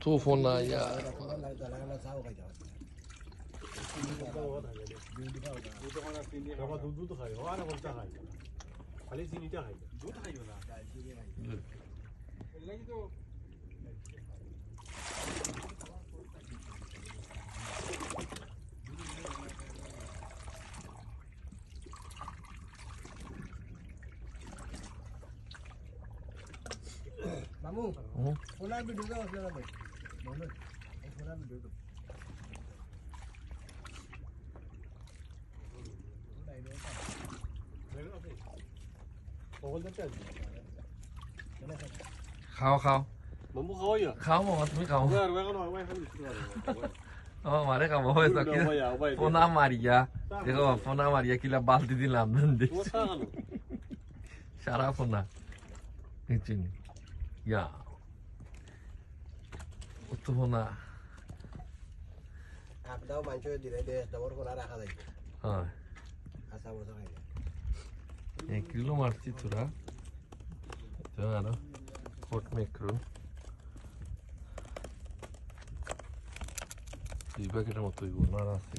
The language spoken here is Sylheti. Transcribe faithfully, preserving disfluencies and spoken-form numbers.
তো ফোনা ইয়া। মামু, হুম? ফোনার ভিডিও তো আসলে না ভাই। মামু, এই ফোনার ভিডিও তো। খাও, খাও। মামু, খাও ইয়া। খাও মামা, তুমি খাও। ওই, আর ওই, এখন, ওই, এখন, ওই, ওই, ওই। ও, মারে খাবো, ওই, ওই, তো কি? ওই, ওই, ওই, ফোনা মারিয়া। দেখো, ফোনা মারিয়া কিলা বালতি দিলাম, দেন দেখছি। সারা ফোনা। নিচে নি। ইয়া। ও তো ফোনা। আপনাও মাংস দিলে দে, ডবল ফোনা রাখা যায়। হ্যাঁ। আচ্ছা, বলতে হয় না। এক কিলো মারছি তোরা। তো আরো ফোর্ট ম্যাক্রো। দুই প্যাকেটের মতো অইব, না, না আছে।